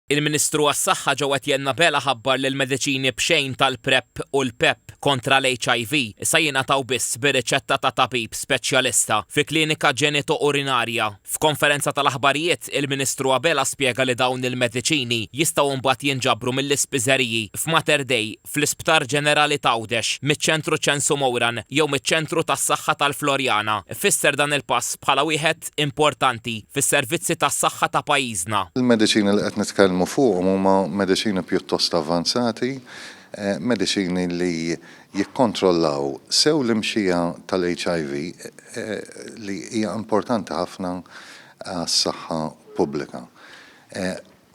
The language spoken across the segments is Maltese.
Il-Ministru għas-Saħħa Jo Etienne Abela ħabbar li l-mediċini b'xejn tal-PrEP u l-PEP kontra l-HIV issa jingħataw biss bir-riċetta ta' tabib speċjalista fi klinika ġenito-urinarja. F'konferenza tal-aħbarijiet, il-Ministru Abela spjega li dawn il-mediċini jistgħu mbagħad jinġabru mill-ispiżeriji f'Mater Dei, fl-Isptar Ġenerali t'Għawdex, miċ-Ċentru Ċensu Mouran jew miċ-Ċentru tas-Saħħa tal-Floriana. Fisser dan il-pass bħala wieħed importanti fis-servizzi tas-saħħa ta' pajjiżna. Il-mediċini li qed nitkellmu fuqhom huma mediċini pjuttost avvanzati, mediċini li jikkontrollaw sew l-imxija tal-HIV li hija importanti ħafna għas-saħħa pubblika.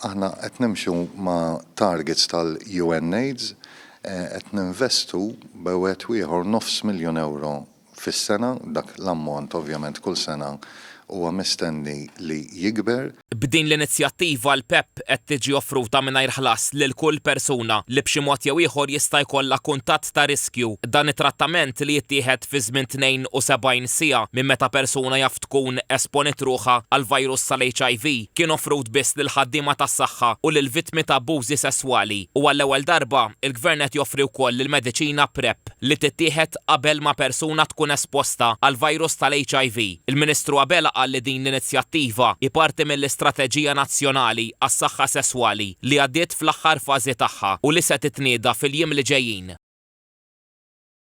Aħna qed nimxu ma' targets tal-UNAIDS, qed ninvestu bejn wieħed u ieħor nofs miljun ewro fis-sena, dak l-ammont ovvjament kull sena huwa mistenni li jikber. B'din l-inizjattiva l-PEP qed tiġi offruta mingħajr ħlas lil kull persuna li b'xi mod jew ieħor jista' jkollha kuntatt ta' riskju. Dan it-trattament li jittieħed fi żmien 72 siegħa minn meta persuna jaf tkun esponiet ruħha għall-virus tal-HIV kien offrut biss lill-ħaddiema tas-saħħa u lill-vittmi ta' abbużi sesswali u għall-ewwel darba l-Gvern qed joffri wkoll il-mediċina PrEP li tittieħed qabel ma persuna tkun esposta għall-virus tal-HIV. Il-Ministru Abela qal li din l-inizjattiva hi parti mill-Istrateġija Nazzjonali għas-Saħħa Sesswali li għaddiet fl-aħħar fażi tagħha u li se titnieda fil-jiem li ġejjin.